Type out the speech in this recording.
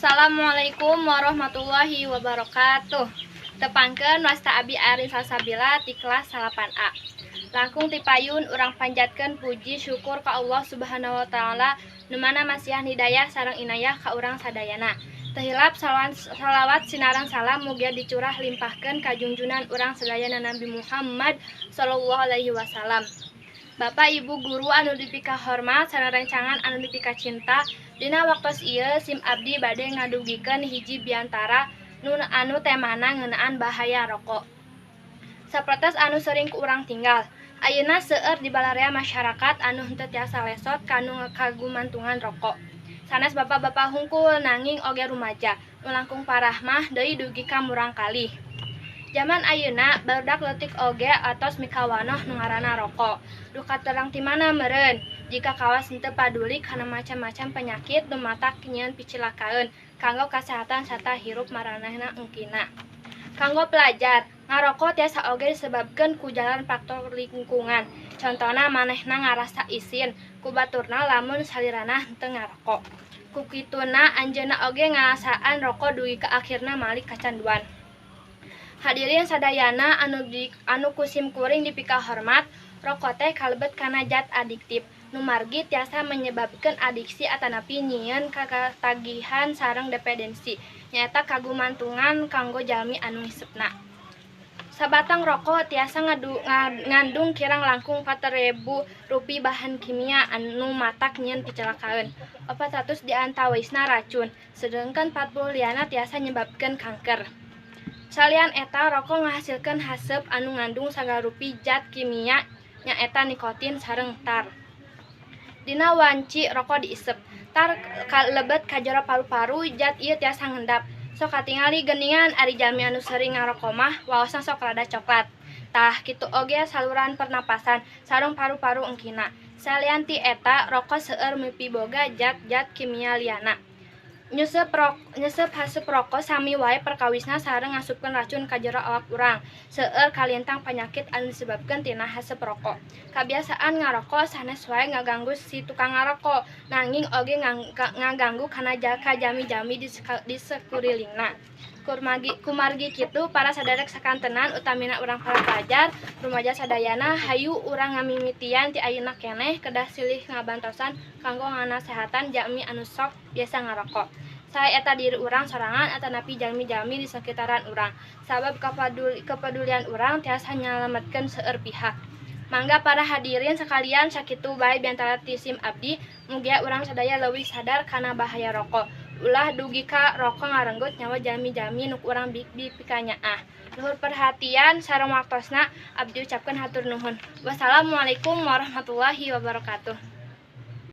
Assalamualaikum warahmatullahi wabarakatuh. Tepangkeun, wasta abi Arin Salsabila ti kelas 8A. Langkung tipayun urang panjatkeun puji syukur ka Allah Subhanahu wa Taala, nu mana masihan hidayah sareng inayah ka urang sadayana. Teu hilap salawat sinareng salam mugia dicurah limpahkeun ka junjunan urang sadayana, Nabi Muhammad sallallahu alaihi wasallam. Bapak Ibu guru anu dipika hormat sareng rencangan anu dipika cinta, dina waktos ieu sim abdi bade ngadugikeun hiji biantara nu anu temana ngeunaan bahaya rokok. Sapertos anu sering ku urang tinggal, ayeuna seueur di balarea masyarakat anu henteu tiasa lesot kanu kagumantungan rokok. Sanes bapak-bapak hungkul, nanging oge rumaja, nu langkung parah mah deui dugi ka murangkalih. Jaman ayeuna barudak leutik oge atos mikawanoh nu ngaranna rokok. Duh, katerang ti mana meureun, jika kawas henteu paduli kana macam-macam penyakit nu matak nyieun picilakaeun kanggo kasehatan sarta hirup maranehna engkina. Kanggo pelajar, ngaroko tiasa oge disebabkeun ku jalan faktor lingkungan. Contona, manehna ngarasa isin ku baturna lamun salirana henteu ngaroko. Ku kituna anjeunna oge ngasaan roko dugi ka akhirna malik kacanduan. Hadirin sadayana anu ku sim kuring dipika hormat, rokok teh kalebet kana zat adiktif, nu margi tiasa menyebabkeun adiksi atanapi nyieun katagihan sareng dependensi, nyaeta kagumantungan kanggo jalmi anu ngisepna. Sabatang rokok tiasa ngandung kirang langkung 4000 rupi bahan kimia anu matak nyieun picilakaeun. 400 di antawisna racun, sedengkeun 40 liana tiasa nyebabkeun kanker. Salian eta, rokok ngahasilkeun haseup anu ngandung sagala rupi zat kimia, nyaeta nikotin sareng tar. Dina wanci rokok diisep, tar kalebet ka jero paru-paru, zat ieu tiasa ngendap. Sok katingali geuningan, ari jalmi anu sering ngaroko mah waosna sok rada coklat. Tah, kitu oge saluran pernapasan sareng paru-paru engkina. Salian ti eta, rokok seueur mipiboga zat-zat kimia liana. Nyesep haseup rokok sami wae perkawisna sareng ngasupkeun racun ka jero awak urang. Seueur kalintang panyakit anu disebabkeun tina haseup rokok. Kabiasaan ngaroko sanes wae ngaganggu si tukang ngaroko, nanging oge ngaganggu kana ka jalmi-jalmi di sakurilingna. Kumargi kitu, para saderek sakantenan, utamina urang para pelajar, rumaja sadayana, hayu urang ngamimitian ti ayeuna keneh kedah silih ngabantosan kanggo nganasehatan jalmi anu sok biasa ngaroko. Sae eta diri urang sorangan atanapi jalmi-jalmi di sakitaran urang. Sabab kepedulian urang tiasa nyalametkeun seueur pihak. Mangga para hadirin sekalian, sakitu bae biantara ti sim abdi, mugia urang sadaya leuwih sadar kana bahaya rokok. Ulah dugi ka rokok ngarenggut nyawa jalmi-jalmi nu ku urang dipikanyaah. Luhur perhatian sareng waktosna, abdi ucapkeun hatur nuhun. Wassalamualaikum warahmatullahi wabarakatuh.